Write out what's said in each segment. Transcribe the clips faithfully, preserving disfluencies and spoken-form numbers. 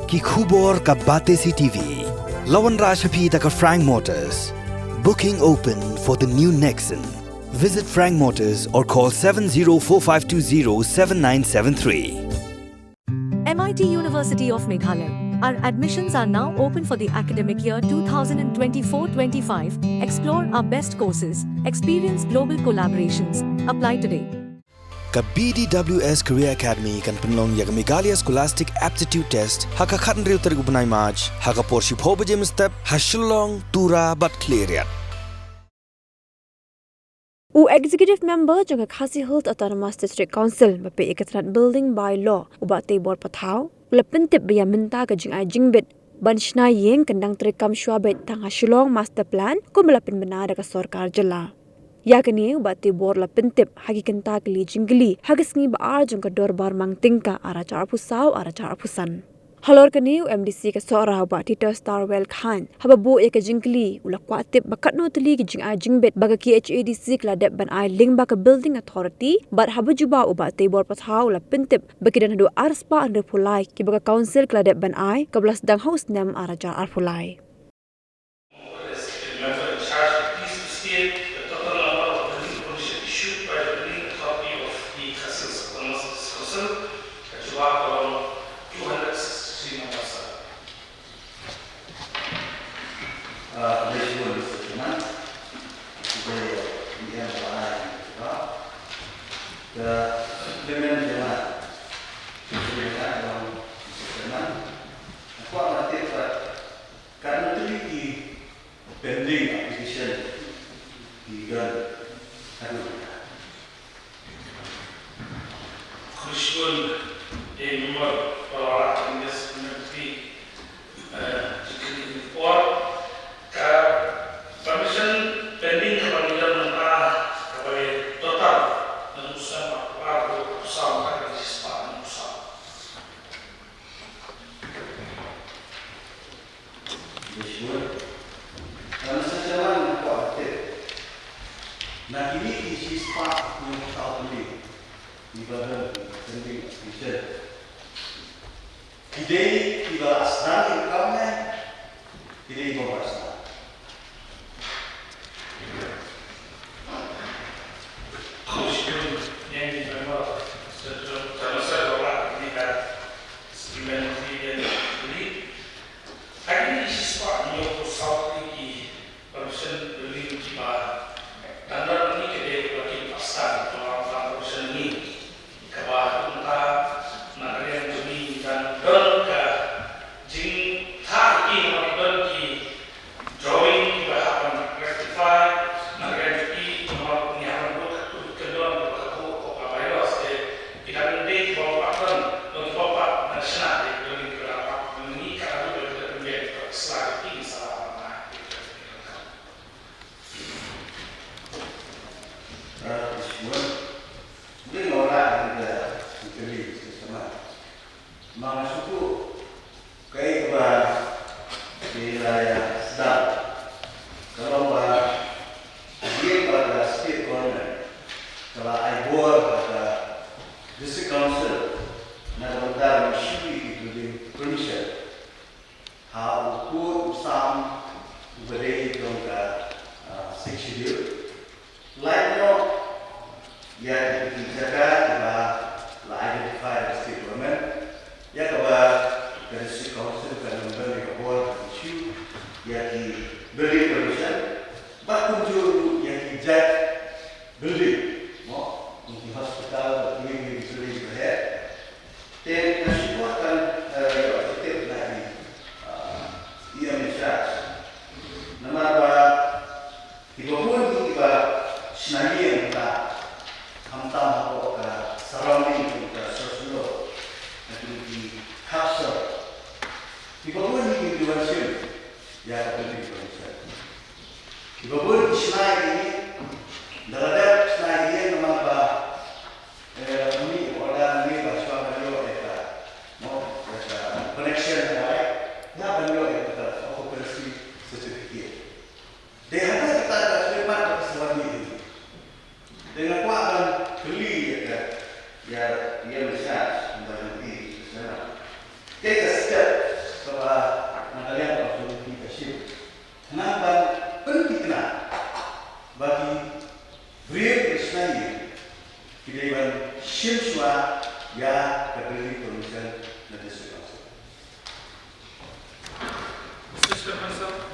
Ki khubor ka Batesi T V. La wanrah sha phi da ka Frank Motors. Booking open for the new Nexon. Visit Frank Motors or call seven zero four five two zero seven nine seven three. M I T University of Meghalaya. Our admissions are now open for the academic year two thousand twenty-four twenty-five. Explore our best courses, experience global collaborations. Apply today. Ka B D W S Career Academy kan pynlong ïa ka Meghalaya Scholastic Aptitude Test ha ka khathynriew tarik u bnai March ha ka por shiphew baje mynstep ha Shillong, Tura bad Khliehriat. U Executive Member jong ka Khasi Hills Autonomous District Council ba peit ïa ka tnat Building By Law, u Bah Teibor Pathaw, u la pyntip ba ïa mynta ka jingai jingbit ban shna ïing kyndang treikam shuwa beit tang ha Shillong Master Plan kumba la pynbna da ka sorkar jylla. Ïa kane u Bah Teibor u la pyntip ha ki kynta kylli jingkylli ha ka sngi ba ar jong ka dorbar mang tyngka ar hajar arphew saw ar hajar arphew san. Halor kane u M D C ka Sohra u Bah Titus Tarwell Chyne haba buh ïa ka jingkylli u la kwah tip ba katno tylli ki jingai jingbit ba ka K H A D C ka la dep ban ai lyngba ka Building Authority bad haba jubab u Bah Teibor Pathaw u la pyntip ba ki don haduh arspah hynriewphew lai kiba ka Council ka la dep ban ai kaba la sdang ha u snem ar hajar arphew lai. Member in charge, please to state the total number of building permission issued by the Building Authority of the Khasi Hills Autonomous District Council. Ka jubab ka long two hundred sixty-three members, sir. Uh, Mister Chairman, today, uh, we have a line, uh, the supplement, uh, Mister Chairman, Mister Chairman, Ka kwah ban tip ba katno tylli ki pending application ki don haduh mynta. Khublei shibun ïa i member ba la wanrah ïa kane ka supplementary, eh, jingkylli kane ka por. Ka permission pending kaba ngi don mynta kaba dei total naduh u snem arphew ar haduh arphew saw mynta ka dei shispah hynñiewphew saw. Dei shibun. Ka Mister Chairman, nga kwah ban tip, na kine ki shispah hynñiewphew saw tylli kiba don pending application, ki dei kiba la sdang ïa ka kam ne ki dei kiba ym pat sdang? Khublei shibun ïa i member, Mister Chairman, sir, ba la wanrah ïa kane ka supplementary, ïa kane ka supplementary. Ha kine ki shispah hynñiewphew saw tylli ki permission building kiba dang don hangne, ki dei kiba kim pat sdang, kiba ym pat permission hangne. Kaba mynta na ka liang jong ngi ngi dang don ka jingtharai, namar ki don ki drawing kiba hap ban rectify, na ka liang jong ngi namar ngi hap ban buh katto katne ka don kaba ka buh ka bylaws te ki dang dei kiba ym pat don, kiba ym pat ban shna te ki drawing kiba dang pat ngi ka haduh ba ki dang pynbeit ka sla ki ngi sa la ban ai. Ah, Mr. Chairman, dei nga wanrah ïa ka jingkylli sha ma. Ma nga sngewthuh kaei kaba ki la ïa sdang ka long ba hadien ba ka state government ka la ai bor ha ka district council na ka bynta ban issue ïa ki building permission ha u kut u sam uba dei jong ka, ah, Sixth Schedule. Lait noh ïa ki jaka kiba la identify da ka state government, ïa kaba ka district council kan ym don ïa ka bor ban issue ïa ki building permission, bad kumjuh ruh ïa ki jait building, mo, kum ki hospital bad kiwei kiwei ki building kiba heh. Te nga shu kwah ban, eh, ïoh tip na i, ah, i M in charge. Namar ba kiba bun kiba shna ïing mynta, khamtam hapoh ka surrounding jong ka Sor Sumdor, ha kine ki hapsor. Kiba bun ki ju wan shim ïa ka building permission. Kiba bun ki shna ïa ki, da la dep shna ïa ki namar ba, eh, ym order ne ba shuwa ban ïoh ïa ka, no, ïa ka connection ne ba, ïa ban ïoh ïa ka occupancy certificate. Dei hangta kata ka treatment ba ka sa wan ïa ki. Te nga kwah ban kylli ïa ka, ïa, ïa Mister Shah, ba lynti Mister Shah. Kaei ka step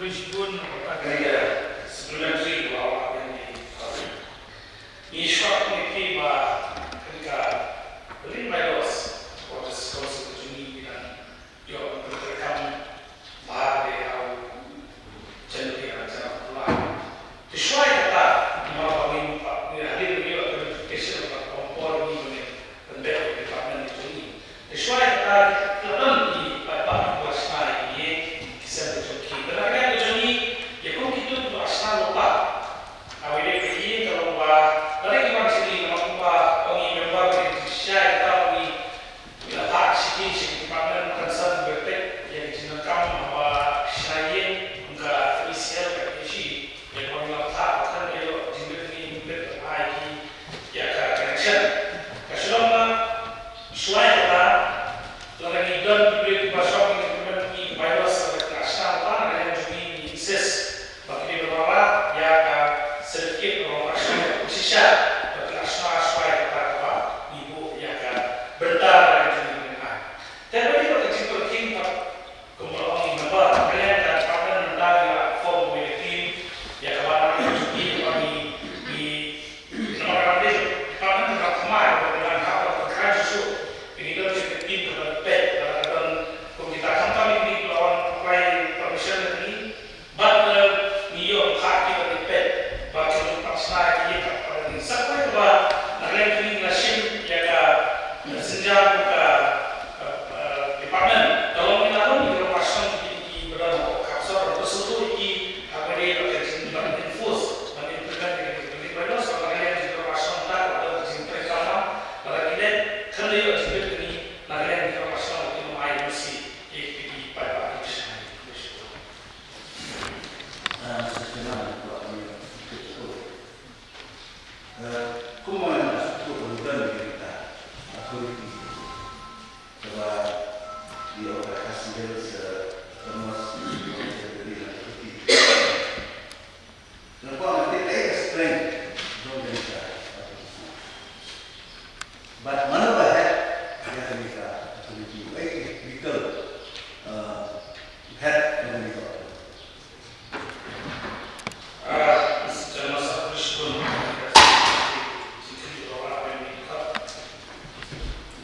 Bun bun, kane ka supplementary ba la wan ïa ngi. Ngi shuwa ngi phi ba kane ka building bylaws for this council ka jong ngi ngi dang ïoh ban treikam bha de ha u January ar hajar arphew lai. Te shuwa ïa kata, ngi map ba ngin pa, ngi hadien ngi ïoh ka notification ba kum por ngi ban ban beh ïa ka department ka jong ngi. Te shuwa ïa kata, ki la don ki paidbah kiba la shna ïa ki, ki sem ka jong ki. Te na ka liang ka jong ngi, ïa kum kito kiba la shna lypa, ha kawei de ka ïing ka long ba, lada ki wan sha ngi, namar kumba ong i member, ki shisha ïa kata ong i, ngi la phah sha ki, sha ki department concern ba peit ïa ka jingdonkam haba shna ïing, kum ka E C L, ka P H E. Ïa kaba ngi la phah, ba khlem da ïoh jingbit, ngi bit ban ai ki ïa ka connection. Ka shu long ba shuwa ïa kata, lada ngi don ki briew kiba shong, ngi implement ki bylaws lada ki la shna lypa, na ka liang jong ngi ngi insist ba ki dei ban wanrah ïa ka certificate ba ong ka shong ïa ka shisha ba ki la shna shuwa ïa kata, kaba ngi buh ïa ka bynta na ka liang jong ngi ban ai. Te ba dei ba ka jingpyrkhing ba Kumba la ong i member, ka liang ka department mynta ngi la form kawei ka team ïa kaba nang ïa ka jong ngi, ba ngi, ngi, namar ka dei department kaba thymmai, kaba ngi la hap ban kynrad shuh shuh. Te ngi don ïa ka team kaba ngi peit, lada ka don kum kita khamtam ïa kine kiba la wan apply permission ïa ngi, bad, eh, ngi ïoh phah ki ban ïa peit ba ki long pat shna ïa ki ïa ka, kaba ngi sa kawei kaba na ka liang ka jong ngi ngi la shim ïa ka, eh, sienjam ka, eh, eh, department. Ka long ïa la long ïa ka long ka shong ki, ki ba don hapoh ka sor, ba sngewthuh ïa ki ha kaba dei ba ka jing ban enforce, ban implement ïa ka building bylaws, ba na ka liang ka jong ngi ka long ka shong ta, ba don ka jingtrei kamram, ba la ki leh, khlem da ïoh jingbit ïa ngi, na ka liang ka jong ngi ka long ka shong, ki long ai mercy ïa ki, ki paidbah ki shna ïa ki. Ah, Mister Chairman, kumba ngi la sngewthuh, eh, kumba ngi la sngewthuh, ngi don ïa kita authority kaba ïa ka Khasi Hills, eh, Autonomous Council ka dei na authority. Nga kwah ban tip ei ka strength jong kane ka authority. Bad mano ba head ïa kane ka authority, ei ka technical, uh, head ïa kane ka authority. Ah, Mister Chairman, sa khublei shibun.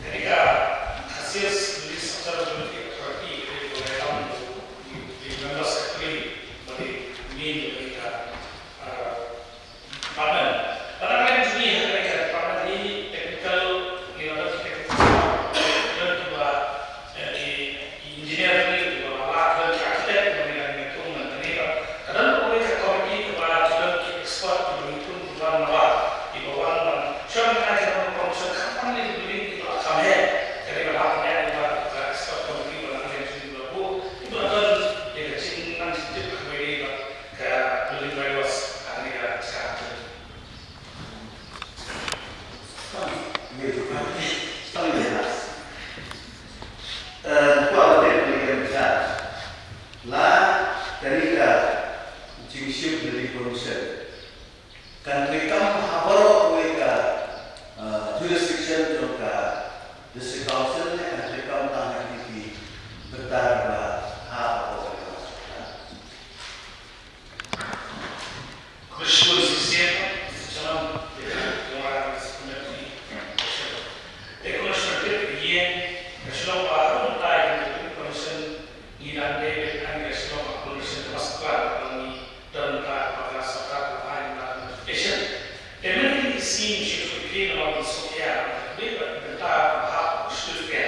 Kane ka Khasi Hills Building Structure Authority ka dei kawei ka, ka dei member secretary ba dei main ba dei ka, ah, department. Bad na ka liang jong ngi ha kane ka department hi technical, ngi la don ki technical, don kiba, eh, ki, ki engineer jong ngi, kiba la lah, don ki architect, kiba ngi la ngiathung na kane. Bad ka don kawei ka committee kaba ki don ki expert kiba ngi thung kiba wan na bar, kiba wan ban shong na ka jingpynshong khamtam ïa ki building kiba la kham heh. Ka dei ba la pynïaid ïa ka expert committee ba na ka liang jong ngi ba la buh, kiba la don ïa ka jingnang jingtip kaba dei ba ka building bylaws ha kane ka jaka. Eh, nga kwah ban tip ïa ka in charge. La kane ka jingshim building permission kan treikam ha baroh kawei ka, eh, jurisdiction jong ka District Council ne kan treikam tang ha kine ki bynta kiba hap hapoh ka sorkar? Khublei shibun, Mister Chairman, ïa ka jingwan ka supplementary question. Te kumba shu tip ïa ngi, ka shu long ba haduh mynta ïa ka building permission ngi dang dei ban ai ka shu long ka permission kaba sah, kaba ngi don mynta kaba ka sorkar ka ai mynta ka notification. Te mynta ngi sngew shu tip ïa ngi ba ngi sngewthuh ïa ngi ba ki bynta ba hap shu tip ïa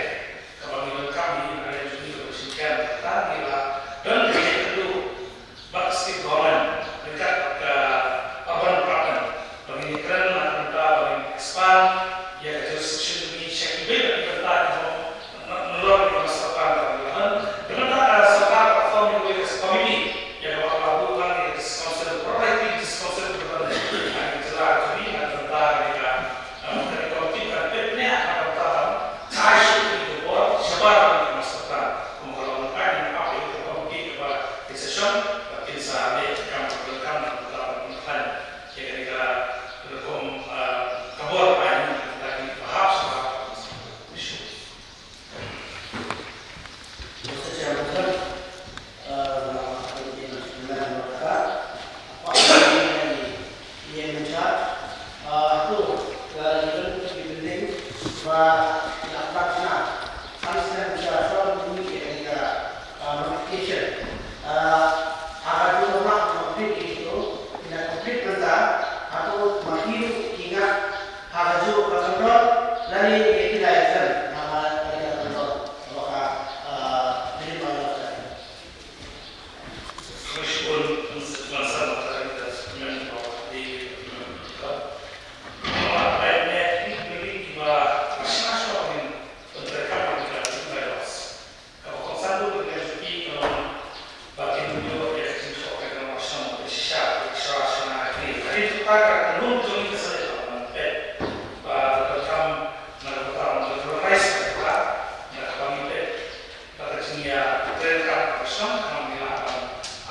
Ïa, te ka shong ka ngi la ban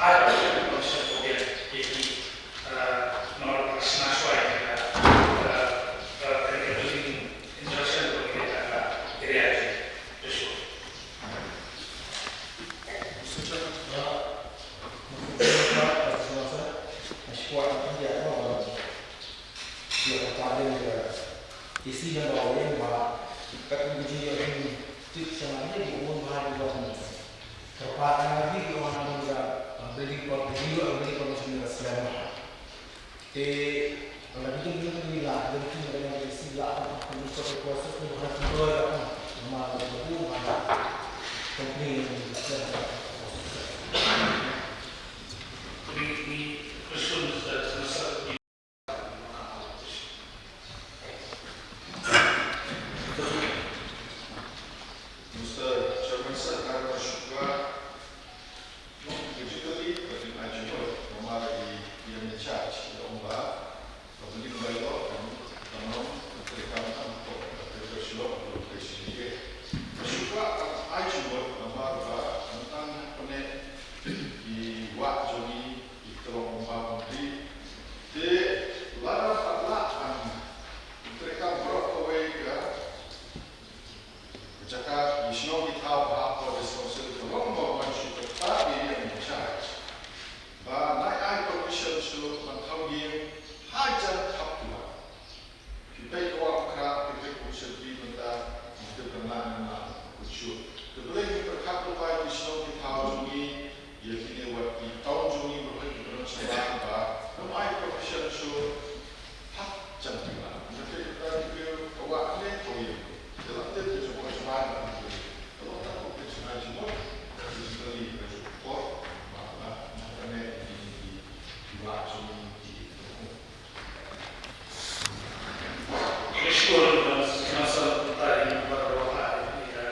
ai ba ka commission ko biang ïa ki, eh, nor ka shna shwa ïa ka, eh, eh, ka building construction ko ïa ka area. Joshua. Ïa ka pardon ka isi na ba wen ba kat ka ji ïa ring tip sa na ïa ki un ba ïa ba. Ka pa ka na bi ki wan na ba building per building per building per building slem. Te la bi tu ni la dan ki na isi la ka ni ko ko so ko ha ko ya ma la ko ma company ni slem. Ni ni question is that Mister Chairman, sir, ka shukwa. No, basically, ka dei ai jingmut namar i, i in charge, i ong ba ka building bylaw kan, kan long, ka treikam kan ko, ka treikam shuwa, ka location ni ke. Ka shukwa kan ai jingmut namar ba kan tang pyneh i wah jong i, i ka long ba kan dei. Te lada pat lah ban treikam baroh kawei ka jaka, ki shnong ki thaw ha ka District Council ka long ba wan shu kata area in charge. Ba nai ai permission shu ban thaw ïing hajan thap tu ba. Ki peit ka wah ka, ki peit permission fee mynta, ki peit kan lah ne lah, ku shu. Te balei ki pyrkhat tu ba ki shnong ki thaw jong ngi, ïa kine wat ki town jong ngi, ba ki pynrem sha ba, ym ai permission shu. Hap, jan ki ba. Ynda ki ba ki ba wa ne ko ye. Ïa la te ki jong ko jong ba ki. Ka long ta ko ki jong ai jong ko. Ka jong ka li ka jong ko. Ba ba ba ka ne ki ki wa jong ki. Sure, mas mas ta ni ba ro ha ni ka.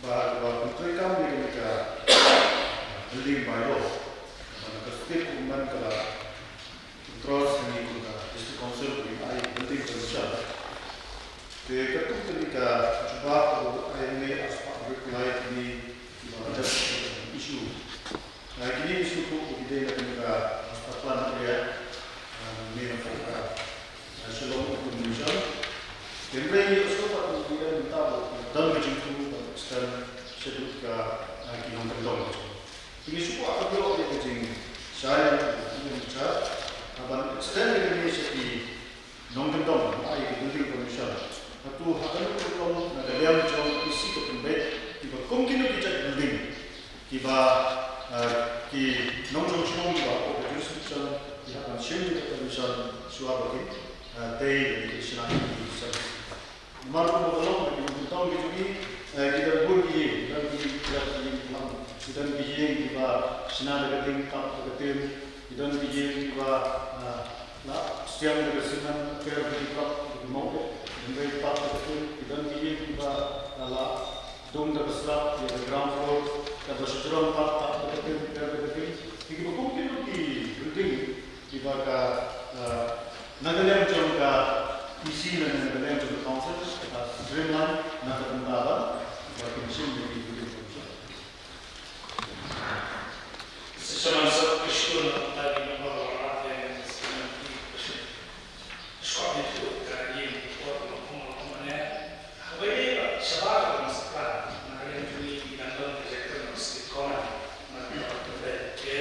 Ba, ba, ba, pyntrei kam ïa kane ka, ah, building bylaw. Ba na ka state government ka la control sa ngi kum ka district council ba ngin ai building permission. Te katkum kane ka jubab ka ai ne as pa reply kine kiba just issue. Ah, kine issue ko ki dei na kane ka master plan area, ah, ne na ka, ah, Shillong Urban Mission. Hynrei ngi sngewthuh ba ngi dang mynta ba don ka jingthmu ban extend shaduh ka, ah, ki nongkyndong. Ngi shu kwah ban ïoh ïa ka jingshai na ka jingshai, ah, ban extend ïa kane sha ki nongkyndong, ai ki building permission. Hato ha kano ka rukom na ka liang jong ka isi ka pynbeit kiba kum kino ki jait building kiba, eh, ki nongshong shnong kiba hapoh ka jurisdiction ki hap ban shim ïa ka permission shuwa ba ki, eh, tei ïa ki shna ki service. Namar kumba ka long ba ki nongkyndong ki jong ngi, eh, ki don bun ki ïing, ki don ki ïing ki lam, ki don ki ïing kiba shna da ka ding tap da ka tim, ki don ki ïing kiba, ah, la shtiang da ka simen, per da ki prop, da ki mawkit, hynrei pat da ka tim, ki don ki ïing kiba, ah, la dung da ka slab, ïa ka ground floor, kaba shu jrong pat, pat da ka tim, per da ka tim. Te kiba kum kino ki building kiba ka, ah, na ka liang jong ka E C lane na ka liang jong ka council, ka streamline na ka bynta ba, ba kin shim da ki building permission. Session answer question of the number of the question. Short and clear, ka yin report ng kung ng kung ne. Hawai ba shabar ng master plan na rin juni di nandong ka jekar ng state government. Na ka pagkakas ke.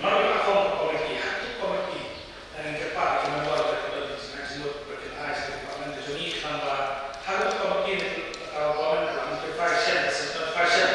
Namar ba form committee, hatu committee. Ang kapag ka member ka pagkakas ng jingmut, pagkakas ng department, juni kang ba. Hatu committee ni, uh, government ka notify siya, siya notify siya.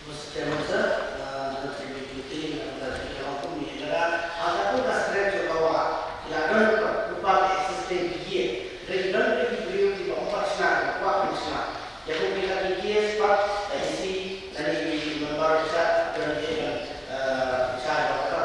Mister Chairman sir, uh, Mister Deputy, uh, Mister Speaker, Honorable Minister, uh, ka tu ka srep jong ka wah, ki la don ka, u pa ka existing ki ye, hynrei ki don ki briew kiba ym pat shna, kiba kwah ban shna. Ïa kane ka case pat, ka E C lane ki member sha, don ki, uh, sha ka.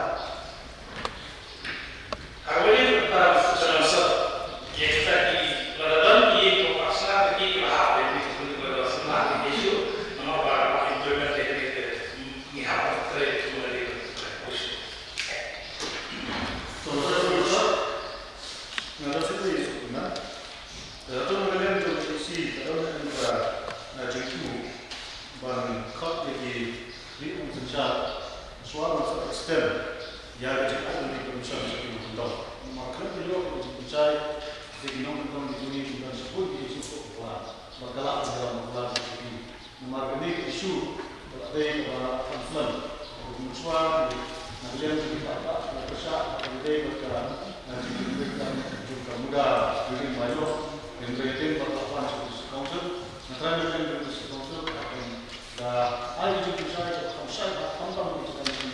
Ban khot ïa ki ri umsynshar, shuwa ban sa extend ïa ka jingim ki pynshai sha ki nongkyndong. Namar khlem da ïoh ka jingpynshai sha ki nongkyndong, ki jong ngi ki don shibun ki issue kaba la, ba ka la ïalam ba la. Namar kane ka issue ka la dei kaba confront. Ka mynshuwa na ka liang jong ki paidbah ka la pyrshah ba ka dei bad ka, na jingpynbeit ka jong ka muda building ba ïoh. Hynrei teng ba ka la wan sha District Council, na ka liang jong ka District Council ka la Da ai ki jingpynshai, da kham shai, da kham tam ki jingpynshai.